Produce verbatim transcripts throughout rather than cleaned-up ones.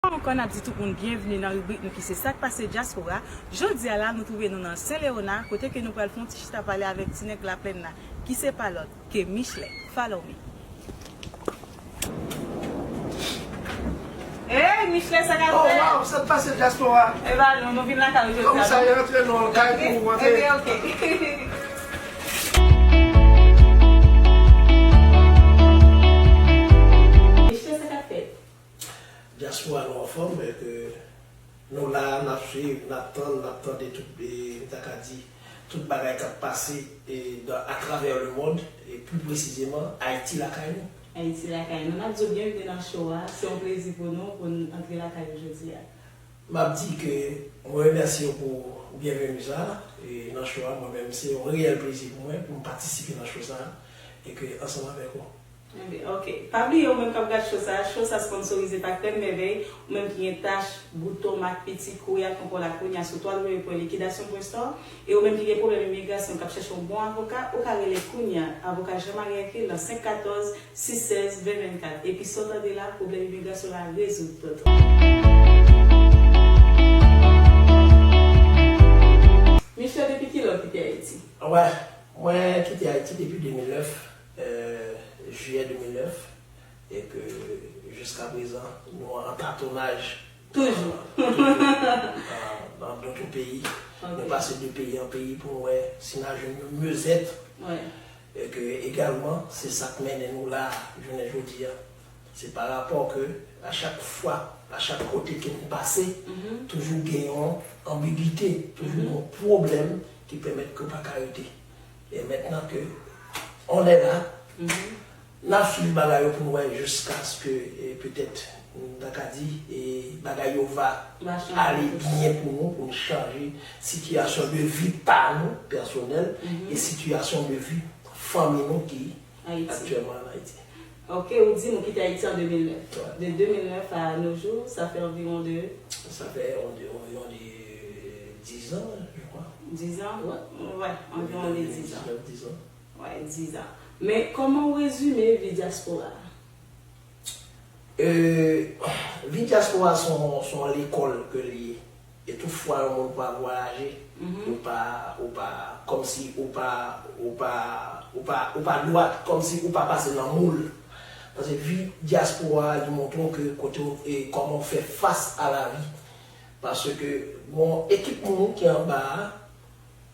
Ankò, n ap di tout moun byenvni nan ribrik nou ki se Sa k Pase Dyaspora. Jodi a la, nou twouve nou nan Sen Lewona, kote ke nou pral fè yon ti chita pale avèk ti nèg Laplèn la, ki se pa lòt ke Michelet. Follow me. Hey, Michelet, sa k ap fèt? Oh, wow, sa k pase dyaspora? E ba nou, nou vin lakay ou jodi a, non? Kòm sa, yo rantre nan kay pou ou rantre. Ok, ok. Michelet, sa k ap fèt? Dyaspora nou anfòm, e ke nou la, n ap swiv, n ap tann, n ap tande tout, e, m ta ka di, tout bagay k ap pase, e, dan, atravè lemonn, e pli presizeman, Ayiti lakay nou. Ayiti lakay nou. N ap di w byenvni nan show a. Se yon plezi pou nou, pou n antre lakay ou jodi a. M ap di ke mwen remèsye w pou byenveni sa a, e, nan show a. Mwen menm, se yon reyèl plezi pou mwen, pou m patisipe nan show sa a, e ke ansanm avèk ou. Ebyen, ok. Pa bliye, ou menm k ap gad show sa a, show sa a sponsorize pa Krèm Mèvèy. Ou menm ki gen tach, bouton, mak, pitit, kouri al pran pa w la kounya sou w w w pwen likidasyon pwen store. E ou menm ki gen pwoblèm imigrasyon, k ap chèche yon bon avoka, ou ka rele kounya avoka Jean Marie Hercule nan senk katòz, sis sèz, ven vennkat. Epi sa w tande la, pwoblèm imigrasyon la rezoud, tonton. Michelet, depi kilè w kite Ayiti? Wè, mwen kite Ayiti depi de mil nèf, euh, jiyè de mil nèf, e ke jiska prezan, nou an tatonnaj. Toujou. Nan, nan, nan dòt peyi. Ok. Nou pase de peyi an peyi pou n wè si n a jwenn yon mezèt. Wè. E ke egalman, se sa k mennen nou la, jounen jodi a. Se pa rapò ke a chak fwa, a chak kote ke nou pase, toujou gen yon anbigite, toujou gen yon pwoblèm ki pèmèt ke w pa ka rete. E mentnan ke on est là, n ap swiv bagay yo pou n wè jiskaske, e, petèt, m ta ka di, e, bagay yo va ale byen pou nou, pou n chanje sitiyasyon de vi pa nou, pèsonèl, e sitiyasyon de vi fanmi nou ki aktyèlman an Ayiti. Ok, ou di nou kite Ayiti an de mil nèf. Wè. De de mil nèf à nos jours, ça fait environ de... Ça fait environ de dix ans, je crois. Dix ans? Wè. Wè, environ de dix ans. Dix ans. Wè, dix ans. Men kòman w rezime vi dyaspora a? Euh, vi dyaspora se yon, se yon lekòl ke l ye. E tout fwa yon moun pa vwayaje, ou pa, ou pa, kòmsi ou pa, ou pa, ou pa, ou pa dwat, kòmsi ou pa pase nan moul. Paske vi dyaspora a, li montre w ke kote w, e kòman w fè fas a lavi. Paske gon ekip moun ki anba a,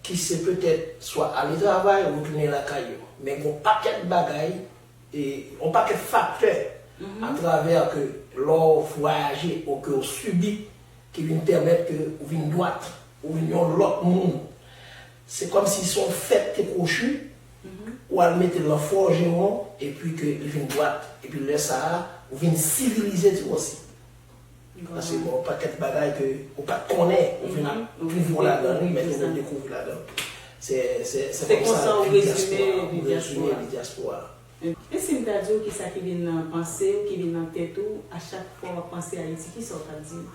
ki se petèt swa ale travay, retounen lakay yo. Men gon pakèt bagay, e yon pakèt faktè atravè ke lè w vwayaje ou ke w sibi ki vin pèmèt ke ou vin dwat, ou vin yon lòt moun. Se kòmsi se yon fèt te kwochi, ou al mete l nan fòje w, epi ke li vin dwat. Epi lè sa a, ou vin sivilize tou osi. Paske gon pakèt bagay ke ou pa t konnen, ou vin ap touve w ladan li, men ou vin dekouvri ladan. Se, se, se kòmsa vi dyaspora, ou rezime vi dyaspora. E si m ta di w kisa ki vin nan panse w, ki vin nan tèt ou, a chak fwa w ap panse Ayiti, kisa w t ap di m?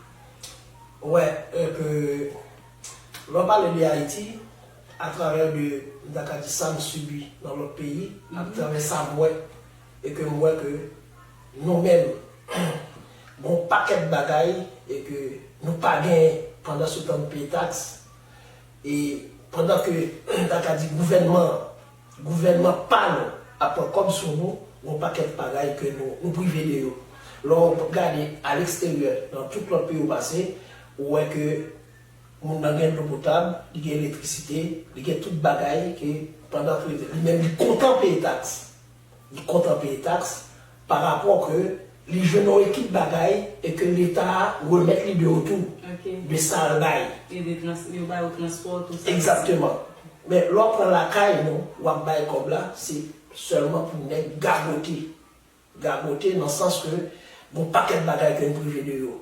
Wè, e ke lè w pale de Ayiti, atravè de, m ta ka di sa m sibi nan lòt peyi, atravè sa m wè, e ke m wè ke nou menm, gon pakèt bagay, e ke nou pa genyen pandan se tan nou peye taks, e pandan ke, m ta ka di gouvènman, gouvènman pa nou ap pran kòb sou nou, gon pakèt bagay ke nou, nou prive de yo. Lè w gade aleksteryè, nan tout lòt peyi w pase, ou wè ke moun nan gen dlo potab, li gen elektrisite, li gen tout bagay ke pandan ke li menm li kontan peye taks. Li kontan peye taks pa rapò ke li jwenn yon ekip bagay e ke Leta a remèt li de yo tou, de sa l bay. E de trans-, yo ba yo transpò, tou sa. Egzakteman. Men lè w pran lakay nou, w ap bay kòb la, se sèlman pou nèg gagote. Gagote nan sans ke gon pakèt bagay ke n prive de yo.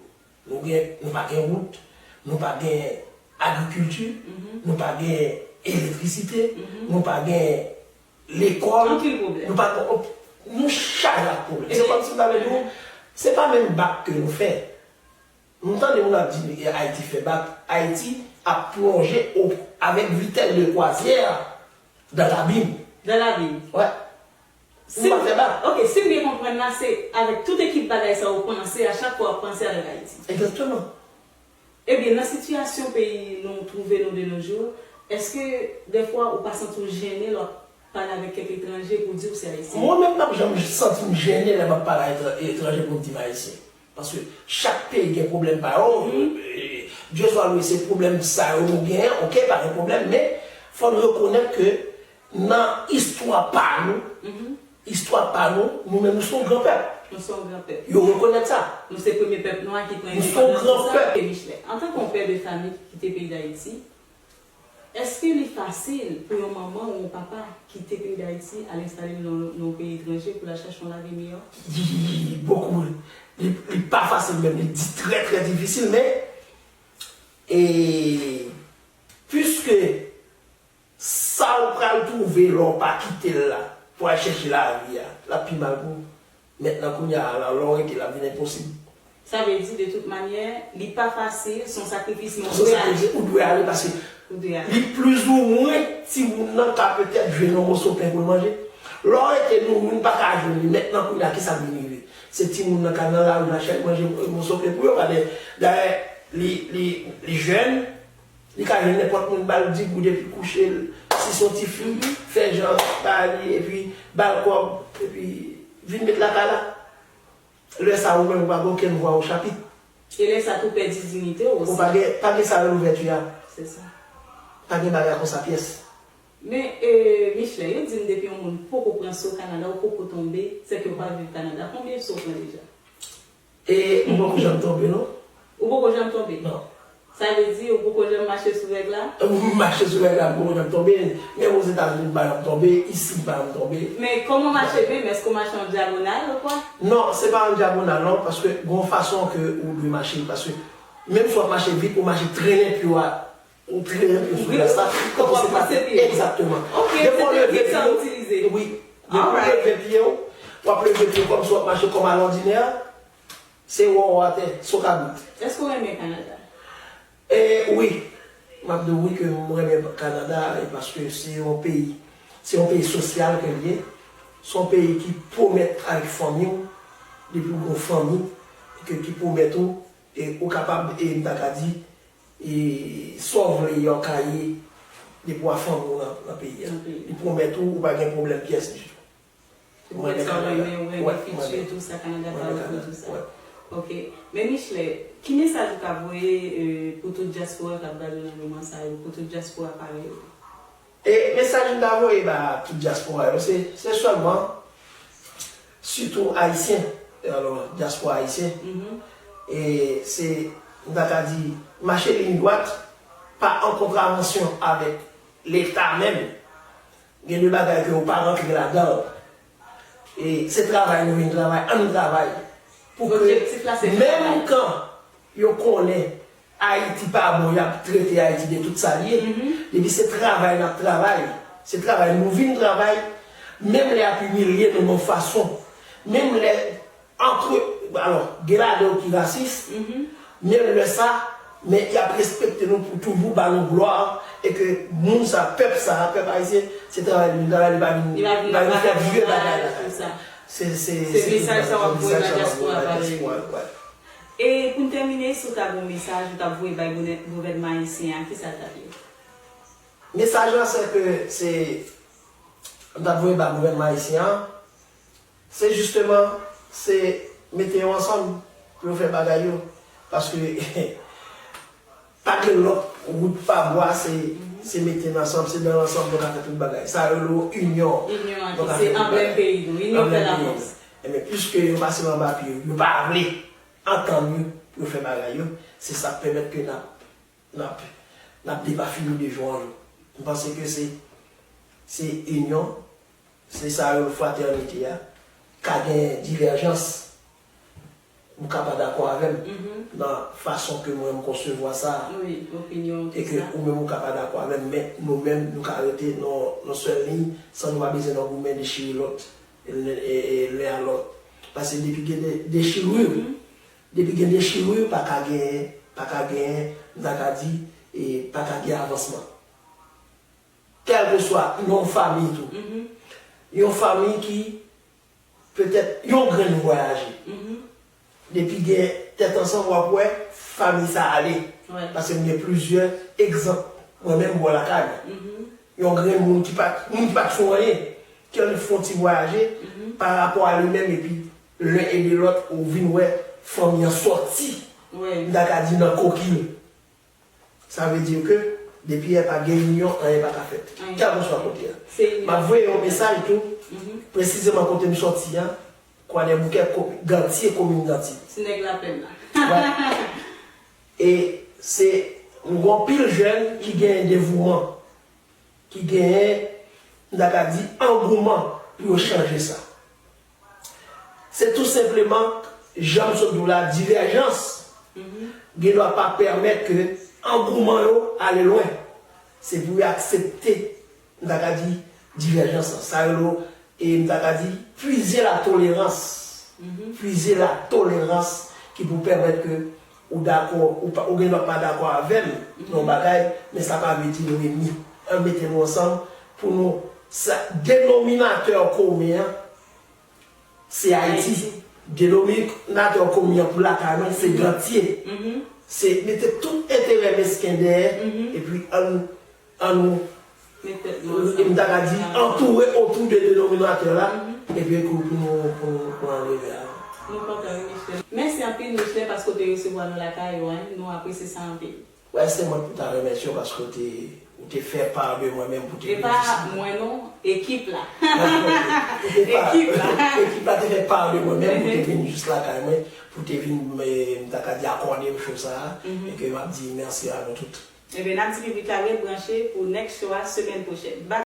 Nou gen, nou pa gen wout, nou pa gen agrikilti, nou pa gen elektrisite, nou pa gen lekòl, nou pa gen, nou chaje ak pwoblèm. Se kòmsi m ta vle di w, se pa menm bak ke nou fè. Nou tande moun ap di Ayiti fè bak, Ayiti ap plonje o, avec vitesse de croisière dans l'abîme. Dans l'abîme. Wè. Si m, ok, si m byen konprann la, se avèk tout ekip bagay sa ou panse, a chak fwa w ap panse avèk Ayiti. Egzakteman. Ebyen, nan sitiyasyon peyi nou twouve nou de nos jours, èske dèfwa ou pa santi w jennen lè w ap pale avèk kèk etranje pou di w se Ayisyen? Mwen menm, m p ap janm santi m jennen lè m ap pale a etranje pou m di m Ayisyen. Paske chak peyi gen pwoblèm pa yo. Dye swa lwe, se pwoblèm sa yo nou genyen, oke, pa gen pwoblèm, men fò n rekonèt ke nan istwa pa nou, istwa pa nou, nou menm nou se yon gran pèp. Nou se yon gran pèp. Yo rekonèt sa. Nou se premye pèp nwa ki pran endepandans. Nou se yon gran pèp. Michelet, antanke yon pè de fanmi ki kite peyi Dayiti, èske li fasil pou yon manman ou yon papa kite peyi Dayiti, al enstale l nan yon peyi etranje pou l al chache yon lavi miyò? Li, li, li bokou. Li, li pa fasil menm. Li di trè, trè difisil, men, e, piske sa ou pral twouve lè w pa kite l la pou al chèche lavi a, l ap pi mal pou ou. Mentnan kounye a la, lè w rete l ap vin enposib. Sa vle di, de tout manyè, li pa fasil, se yon sakrifis, men ou dwe ale. Ou dwe ale paske li plizoumwen timoun nan ka petèt jwenn yon moso pen pou l manje. Lè w rete nou, nou pa ka jwenn li. Mentnan kounye a, kisa k vin rive? Se timoun nan k al nan lari la chèche manje, moso pen pou yo, pa de. Dayè, li, li, li jèn, li ka jwenn nenpòt moun ba l dis goud epi kouche l. Si se yon tifi, fè jan ba li epi ba l kòb epi vin met lakay la. Lè sa a ou menm ou pa gen okenn vwa o chapit. E lè sa a tou pèdi diyite w osi. Ou pa gen, pa gen sa yo louvèti a. Se sa. Pa gen bagay konsa pyès. Men, e, Michelet, yo di m depi yon moun poko pran so Kanada, ou poko tonbe, sèke ou pa viv Kanada. Konbyen so w pran deja? E m poko janm tonbe non. Ou poko janm tonbe? Non. Sa vle di ou poko janm mache sou règ la? M mache sou règ la, m poko janm tonbe. Men Ozetazini m pa janm tonbe, isi m pa janm tonbe. Men kòman w mache menm? Èske w mache an dyagonal ou kwa? Non, se pa an dyagonal non, paske gen yon fason ke ou dwe mache, paske menm si w ap mache vit, ou mache trennen pye w a, ou trennen pye w sou glasa, tankou se pa egzakteman. Depi w leve pye w, wi, depi w leve pye w, w ap leve pye w kòmsi w ap mache kòm alòdinè. Se wè w atè, so kabrit. Èske w renmen Kanada? E wi, m ap di w wi ke m renmen Kanada, e paske se yon peyi, se yon peyi sosyal ke l ye. Se yon peyi ki pwomèt avèk fanmi w, depi w gen yon fanmi, e ke ki pwomèt ou, e ou kapab, e m ta ka di, e sa w vle yo ka ye, depi w a fanmi w nan, nan peyi a. Li pwomèt ou, ou pa gen pwoblèm pyès ditou. Ou renmen sa, ou renmen, ou renmen kilti, tou sa, Kanada pa yo pou tou sa. Ok. Men Michelet, ki mesaj ou ka voye, euh, pou tout dyaspora k ap gade w nan moman sa yo, pou tout dyaspora parèy ou? E mesaj m ta voye ba tout dyaspora yo, se, se sèlman, sitou ayisyen, alò, dyaspora ayisyen, e se, m ta ka di, mache liy dwat, pa an kontravansyon avèk Leta menm. Gen de bagay ke ou pa rantre ladan l. E se travay nou vin travay, ann travay. Pou ke menm kan yo konnen Ayiti pa bon, y ap trete Ayiti de tout sa l ye. Depi se travay n ap travay, se travay nou vin travay, menm lè y ap imilye nou nan yon fason, menm lè Antre, alò, gen ladan yo ki rasis, menm lè sa, men y ap respekte nou pou toujou ba nou glwa, e ke moun sa, pèp sa, pèp ayisyen, se travay li, travay li pa vin, li pa vin fè vye bagay lakay. Se, se, se mesaj sa w ap voye ba dyaspora parèy. E pou n tèmine, si w ta gen yon mesaj ou t ap voye bay gouvènman ayisyen an, kisa l t ap ye? Mesaj la, se ke, se, m t ap voye ba gouvènman ayisyen an, Se jisteman, se mete yo ansanm pou yo fè bagay yo. Paske pa gen lòt wout pa bwa, se, se mete n ansanm, se nan ansanm nou ka fè tout bagay. Sa yo rele yo inyon. Inyon an ki se anblèm peyi nou, inyon fè lafòs. Enben, piske yo pase anba pye yo, yo pa vle antann yo pou yo fè bagay yo, se sa k pèmèt ke n ap, n ap, n ap depafini de jou an jou. M panse ke se, se inyon, Se sa yo fratènite a. Ka gen divèjans, ou ka pa dakò avè m nan fason ke mwen m konsevwa sa a, e ke ou menm ou ka pa dakò avè m, men nou menm nou ka rete nan yon sèl liy san nou pa bezwen nan goumen dechire lòt len a lòt. Paske depi gen dechirure, depi gen dechirure, pa ka gen, pa ka gen, m ta ka di, pa ka gen avansman. Kèlkeswa nan yon fanmi tou. Yon fanmi ki petèt yon grenn vwayaje. Depi gen tèt ansanm, w ap wè fanmi sa ale. Paske m gen plizyè egzanp mwen menm bò lakay mwen. Yon grenn moun ki pa t, moun ki pa t sou anyen, ki annik fè yon ti vwayaje pa rapò a li menm, epi len ede lòt, ou vin wè fanmi an sòti. M ta ka di nan koki l. Sa vle di ke depi yè pa gen inyon, anyen pa ka fèt. Kèlkeswa kote a. M ap voye yon mesaj tou, presizeman kote m sòti a, Kwadèboukè, komi-, Gantye, komin Gantye. Ti nèg lapèn la. E se, m gen anpil jèn ki gen devouman, ki genyen, m ta ka di, angouman pou yo chanje sa. Se tou senpleman, jan m sot di w la, divèjans gen dwa pa pèmèt ke angouman yo ale lwen. Se pou yo aksepte, m ta ka di, divèjans lan. Sa rele, e m ta ka di, puiser la tolérance. Puiser la tolérance ki pou pèmèt ke ou dakò, ou pa, ou gen dwa pa dakò avè m nan yon bagay, men sa pa vle di nou enmi. Ann mete nou ansanm pou nou, sa, denominatè komen an, se Ayiti. Denominatè komin an pou lakay mwen, se Gantye. Se mete tout enterè mesken dèyè, epi ann, ann nou, e m ta ka di, antoure otou de denominatè la, epi pou, pou nou, pou nou, pou nou ale vè a. Nou kontan, wi, Michelet. Mèsi anpil, Michelet, paske w te resevwa nou lakay ou, en. Nou apresye sa anpil. Wè, se mwen pou ta remèsye w paske w te, ou te fè pa de mwen menm pou te vin jis la. E pa mwen non, ekip la. Ou te pa, ekip la te fè pa de mwen menm pou te vin jis lakay mwen, pou te vin, eh, m ta ka di, akòde m cho sa a, e ke m ap di mèsi a nou tout. Ebyen, n ap di piblik la ret branche pou next show a semèn pwochèn.